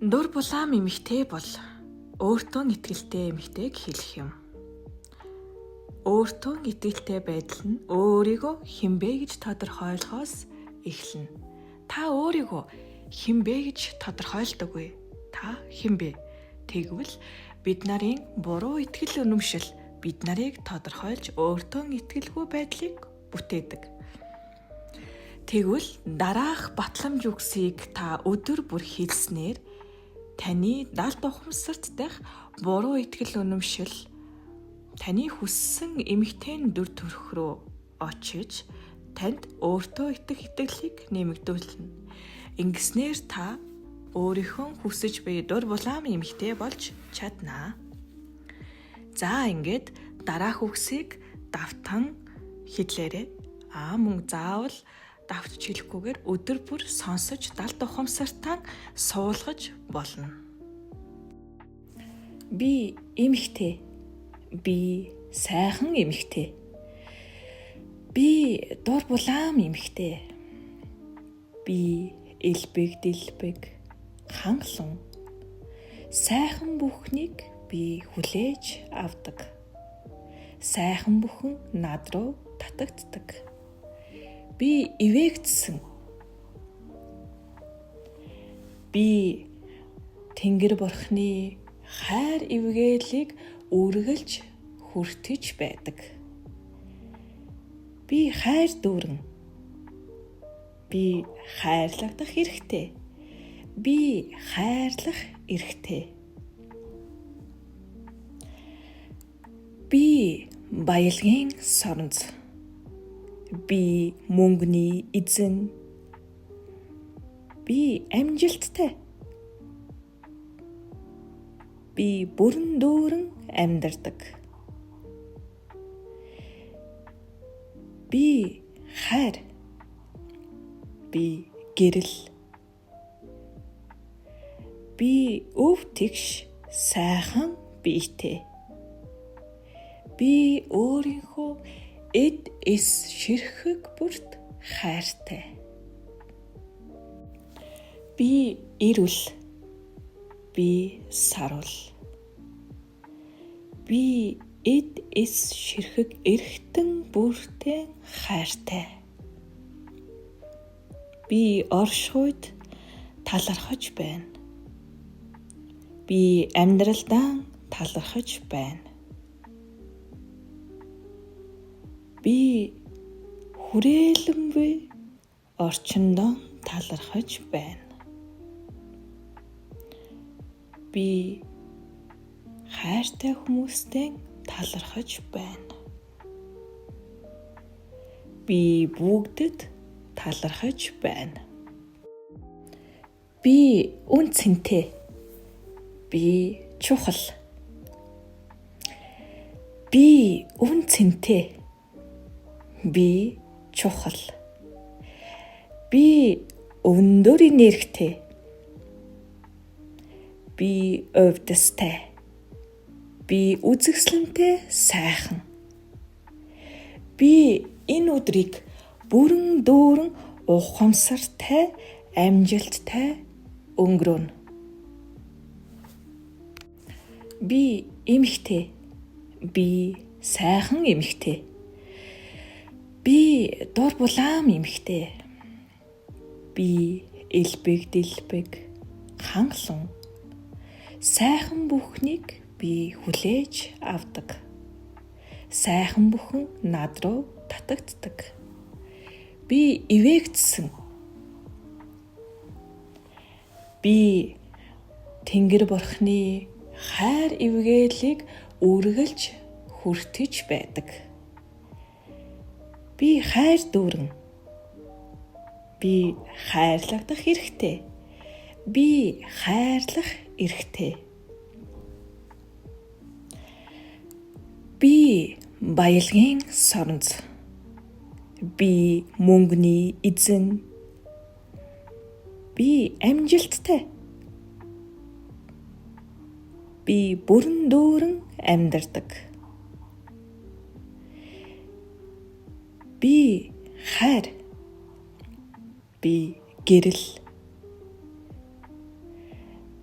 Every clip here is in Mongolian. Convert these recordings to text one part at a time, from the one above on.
Дур булаам эмэгтэй бол өөртөө итгэлтэй эмэгтэйг хэлэх юм. Өөртөө итгэлтэй байдал нь өөрийгөө хэн бэ гэж тодорхойлохоос эхэлнэ. Та өөрийгөө хэн бэ гэж тодорхойлдог вэ? Та хэн бэ? Тэгвэл бид нарын буруу итгэл үнэмшил бид нарыг тодорхойлж өөртөө итгэлгүй байдлыг бүтээдэг. Тэгвэл дараах батламж үгсийг та өдөр бүр хэлснээр таны далд ухамсарт дах буруу итгэл үнэмшил таны хүссэн эмэгтэй дүр төрх рүү очиж танд өөртөө итгэх итгэлийг нэмэгдүүлнэ. Ингэснээр та өөрийнхөө хүсэж буй дур булаам эмэгтэй болж чадна. За ингээд дараах үгсийг давтан хэлээрэй. Мөн заавал давтж хэлэхгүйгээр өдөр бүр сонсож далд ухамсартаа суулгаж болно. Би эмэгтэй. Би сайхан эмэгтэй. Би дур булаам эмэгтэй. Би элбэг дэлбэг хангалуун. Сайхан бүхнийг би хүлээж авдаг. Сайхан бүхэн над руу татагддаг. Би ивээгдсэн. Би Тэнгэр бурхны хайр ивгээлийг үргэлж хүртэж байдаг. Би хайр дүүрэн. Би хайрлагдах эрхтэй. Би хайрлах эрхтэй. Би баялагын соронз. Би мөнгөний эзэн. Би амжилттай. Би бүрэн дүүрэн амьдардаг. Би хайр. Би гэрэл. Би өв тэгш сайхан биетэй. Би өөрийнхөө эд эс ширхэг бүрт хайртай. Би эрүүл. Би саруул. Би эд эс ширхэг эрхтэн бүртээ хайртай. Би оршихуйд талархаж байна. Би амьдралдаа талархаж байна. Би хүрээлэн буй орчиндоо талархаж байна. Би хайртай хүмүүстэй талархаж байна. Би бүгдэд талархаж байна. Би үн цэнтэй. Би чухал. Би үн цэнтэй. Би чухал. Би өндөр энергитэй. Би өвдөстэй. Би үзэсгэлэнтэй сайхан. Би энэ өдрийг бүрэн дүүрэн ухамсартай, амжилттай өнгөрөөнө. Би эмэгтэй. Би сайхан эмэгтэй. Би дур булаам эмэгтэй. Би элбэг дэлбэг хангалуун. Сайхан бүхнийг би хүлээж авдаг. Сайхан бүхэн над руу татагддаг. Би ивээгдсэн. Би Тэнгэр бурхны хайр ивгээлийг үргэлж хүртэж байдаг. Би хайр дүүрэн. Би хайрлагдах эрхтэй. Би хайрлах эрхтэй. Би баялагын соронз. Би мөнгөний эзэн. Би амжилттай. Би бүрэн дүүрэн амьдардаг. Би хайр. Би гэрэл.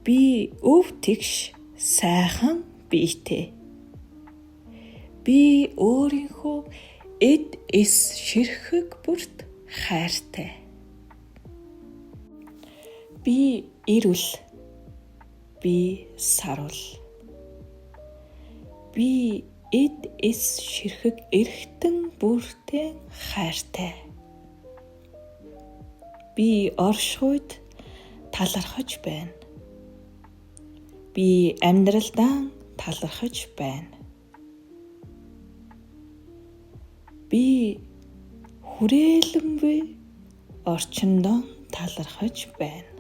Би өв тэгш сайхан биетэй. Би өөрийнхөө эд эс ширхэг бүрт хайртай. Би эрүүл. Би саруул. Би эд эс ширхэг эрхтэн бүртээ хайртай. Би оршихуйд талархаж байна. Би амьдралдаа талархаж байна. Би хүрээлэн буй орчиндоо талархаж байна.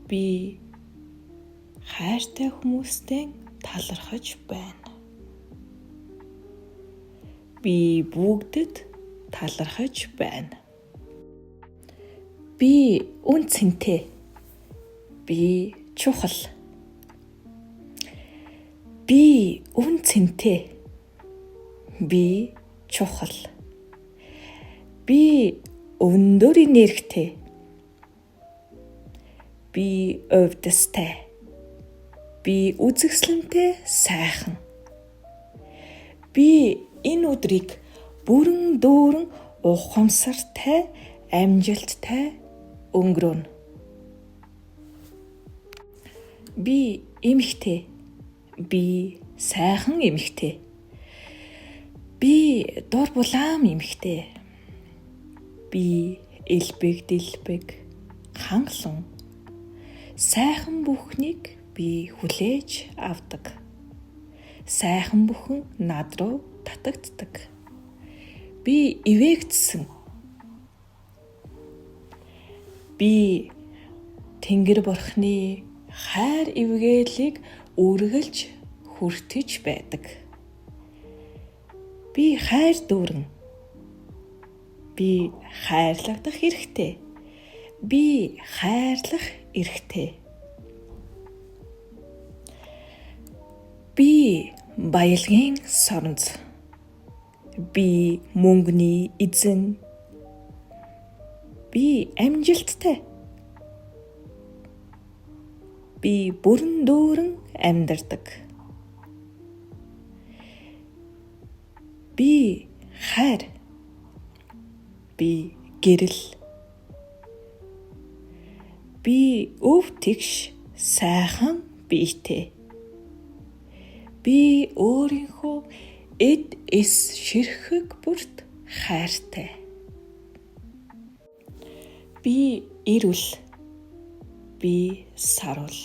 Би хайртай хүмүүстэй талархаж байна. Би бүгдэд талархаж байна. Би үн цэнтэй. Би чухал. Би үн цэнтэй. Би чухал. Би өндөр энергитэй. Би өвдөстэй. Би үзэсгэлэнтэй сайхан. Би энэ өдрийг бүрэн дүүрэн ухамсартай, амжилттай өнгөрөөнө. Би эмэгтэй. Би сайхан эмэгтэй. Би дур булаам эмэгтэй. Би элбэг дэлбэг хангалуун. Сайхан бүхнийг би хүлээж авдаг. Сайхан бүхэн над руу татагддаг. Би ивээгдсэн. Би Тэнгэр бурхны хайр ивгээлийг үргэлж хүртэж байдаг. Би хайр дүүрэн. Би хайрлагдах эрхтэй. Би хайрлах эрхтэй. Би баялагын соронз. Би мөнгөний эзэн. Би амжилттай. Би бүрэн дүүрэн амьдардаг. Би хайр. Би гэрэл. Би өв тэгш сайхан биетэй. Би өөрийнхөө эд эс ширхэг бүрт хайртай. Би эрүүл. Би саруул.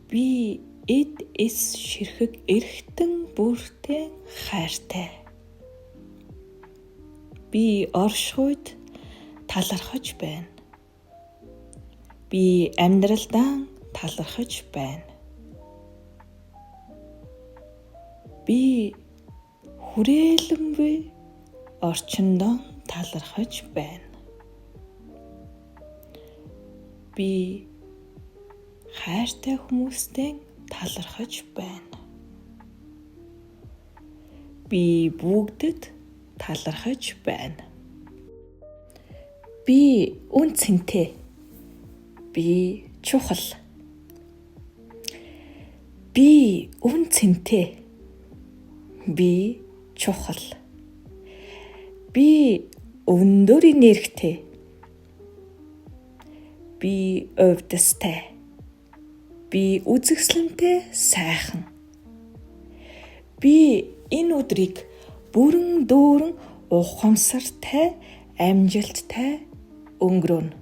Би эд эс ширхэг эрхтэн бүртээ хайртай. Би оршихуйд талархаж байна. Би амьдралдаа талархаж байна. Би хүрээлэн буй орчиндоо талархаж байна. Би хайртай хүмүүстэй талархаж байна. Би бүгдэд талархаж байна. Би үн цэнтэй. Би чухал. Би үн цэнтэй. Би чухал. Би өндөр энергитэй. Би өвдөстэй. Би үзэсгэлэнтэй сайхан. Би энэ өдрийг бүрэн дүүрэн ухамсартай, амжилттай өнгөрөөнө.